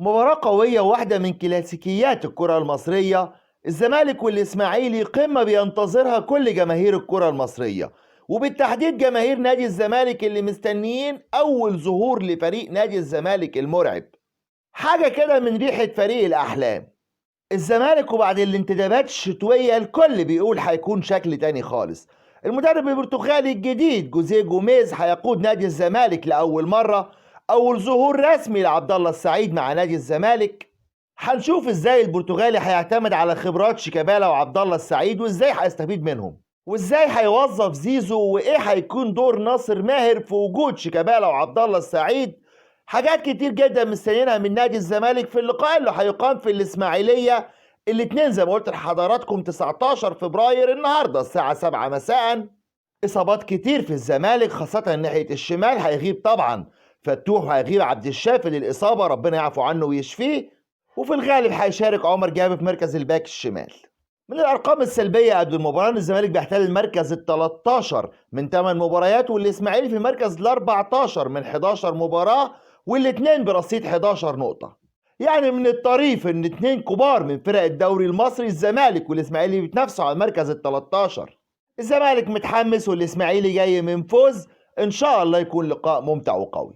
مباراة قوية، واحدة من كلاسيكيات الكرة المصرية. الزمالك والإسماعيلي قمة بينتظرها كل جماهير الكرة المصرية، وبالتحديد جماهير نادي الزمالك اللي مستنيين أول ظهور لفريق نادي الزمالك المرعب. حاجة كده من ريحة فريق الأحلام. الزمالك وبعد الانتدابات الشتوية الكل بيقول هيكون شكل تاني خالص. المدرب البرتغالي الجديد جوزيه جوميز هيقود نادي الزمالك لأول مرة، أول ظهور رسمي لعبد الله السعيد مع نادي الزمالك. هنشوف ازاي البرتغالي هيعتمد على خبرات شيكابالا وعبد الله السعيد، وازاي هيستفيد منهم، وازاي هيوظف زيزو، وايه هيكون دور ناصر ماهر في وجود شيكابالا وعبد الله السعيد. حاجات كتير جدا مستنيينها من نادي الزمالك في اللقاء اللي هيقام في الإسماعيلية الاثنين زي ما قلت لحضراتكم 19 فبراير النهارده الساعة 7 مساء. إصابات كتير في الزمالك، خاصة ناحية الشمال. هيغيب طبعا فتوح وهيغيب عبد الشافي للإصابة، ربنا يعفو عنه ويشفيه. وفي الغالب هيشارك عمر جابر في مركز الباك الشمال. من الارقام السلبية قبل المباراة ان الزمالك بيحتل المركز ال 13 من 8 مباريات، والاسماعيلي في المركز ال 14 من 11 مباراة، والاثنين برصيد 11 نقطة. يعني من الطريف ان اتنين كبار من فرق الدوري المصري الزمالك والاسماعيلي بيتنافسوا على المركز ال 13. الزمالك متحمس والاسماعيلي جاي من فوز، ان شاء الله يكون لقاء ممتع وقوي.